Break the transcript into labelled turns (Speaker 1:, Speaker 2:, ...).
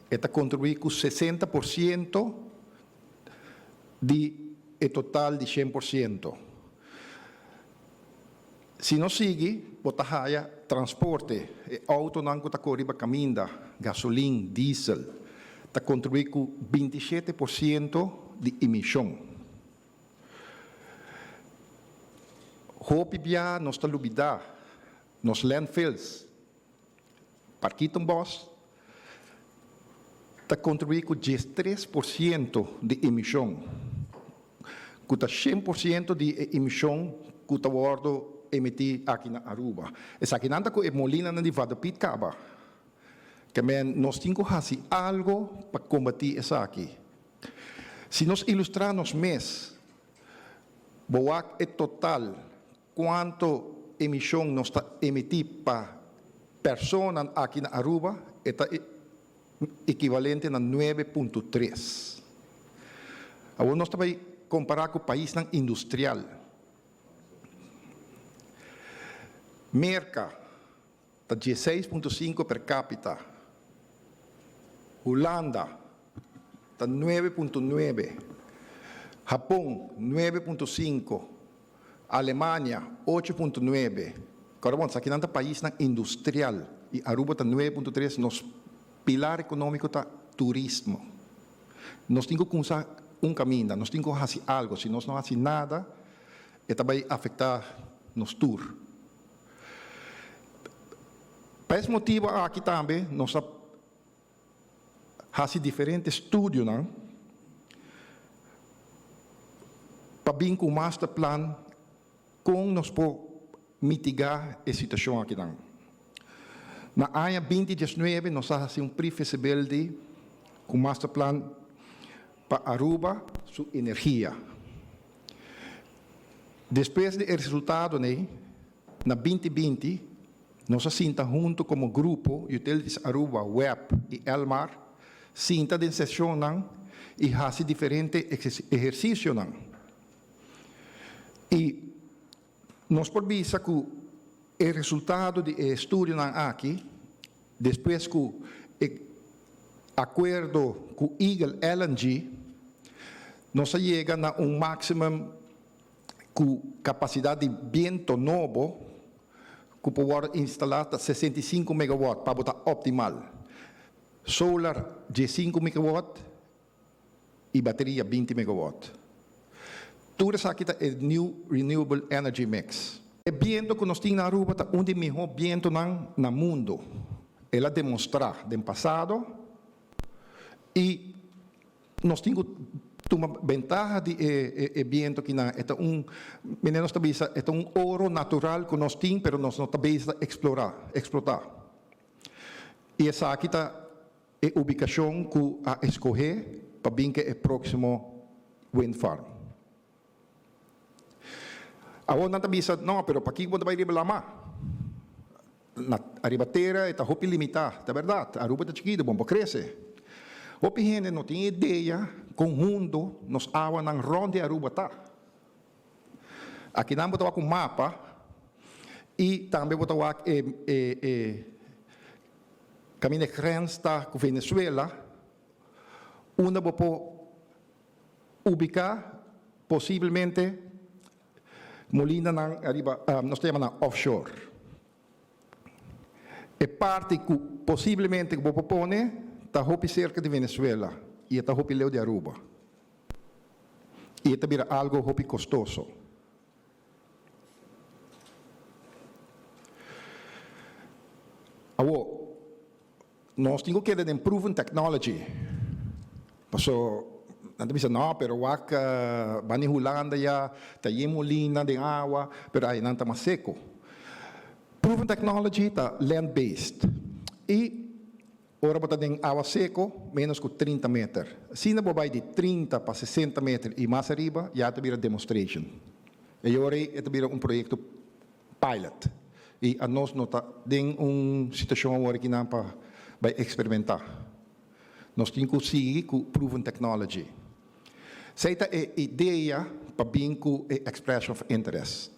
Speaker 1: E ta kontribuí ku 60% di e total di 100%. Si nos sigui, bo ta haya transporte, e outonan ku ta kore riba kaminda, gasolin, diesel, ta kontribuí ku 27% di emishon. Hopi bia nos ta lubidá nos landfills, Parkietenbos, ta kontribuí ku 13% di emishon, ku ta 100% di e emishon ku ta wòrdu emití aki na Aruba. Esakinan ta ku e molinanan di Vaderpiet kaba. Ke men nos tin ku hasi algu pa kombatí esaki. Si nos ilustrá nos mes, bo wak e total kuanto emishon nos ta emití pa personan aki na Aruba, e ta ekivalente na 9.3. Awor nos ta bai kompará ku paisnan industrial. Merka ta 16.5 per capita. Hulanda ta 9.9. Hapon 9.5. Alemania 8.9. Kòrda bon, esakinan ta paisnan industrial i Aruba ta 9.3. Nos pilar ekonómiko ta turismo. Nos tin ku kumsa un kaminda, nos tin ku hasi algu. Si nos no hasi nada, e ta bai afektá nos tur. Pa es motibu aki tambe nos a hasi diferente studionan pa bin ku un masterplan kon nos por mitigá e situashon akinan. Na aña 2019 nos a hasi un pre-feasibility ku masterplan pa Aruba su energia. Despues di e resultadonan na 2020 nos a sinta hunto komo grupo Utilities Aruba, web i Elmar sinta den seshonnan i hasi diferente ehersisionan. I nos por bisa ku e resultado di e estudionan aki, despues ku e akuerdo ku Eagle LNG, nos a yega na un maximum ku kapasidat di biento nobo ku por wòrdu instalá ta 65 megawatt pa bo ta optimal. Solar 15 megawatt i bateria 20 megawatt. Tur esaki ta e new renewable energy mix. E biento ku nos tin na Aruba ta un di mihó bientonan na mundu. El a demostrá den pasado i nos tin ku tuma bentaha di e biento kinan. E ta un, mene nos ta bisa, e ta un oro natural ku nos tin, pero nos no ta bisa eksplorá, eksplotá. I esaki ta e ubikashon ku a eskohé pa bin ke e próksimo windfarm. Awor nan ta bisa, no, pero pakiko bo ta bai riba lama? Na ariba tera e ta hopi limitá. Ta bèrdat, Aruba ta chikitu, bon por krese. Hopi hende no tin idea kon hundu nos awanan rònt di Aruba ta. Akinan bo ta wak un mapa i tambe bo ta wak e e e kaminda e grens ta ku Venezuela, unda bo por ubiká posiblemente molinanan ariba, nos ta yama nan offshore. E parti ku posiblemente ku bo por pone ta hopi serka di Venezuela i e ta hopi leu di Aruba. I e ta bira algo hopi kostoso. Awor, nos tin ku keda den proven technology. Paso nan ta bisa no, pero wak bani Hulanda ya ta yen molina den awa, pero ai nan ta mas seko. Proven technology ta land based i ora bo ta den awa seko menos ku 30 meter. Asina bo bai di 30 pa 60 meter i mas ariba ya ta bira demonstration. E ora ei e ta bira un proyekto pilot. I anos no ta den un situashon awor akinan pa bai eksperimentá. Nos tin ku sigui ku proven technology. Esei ta e idea pa bin ku e expression of interest.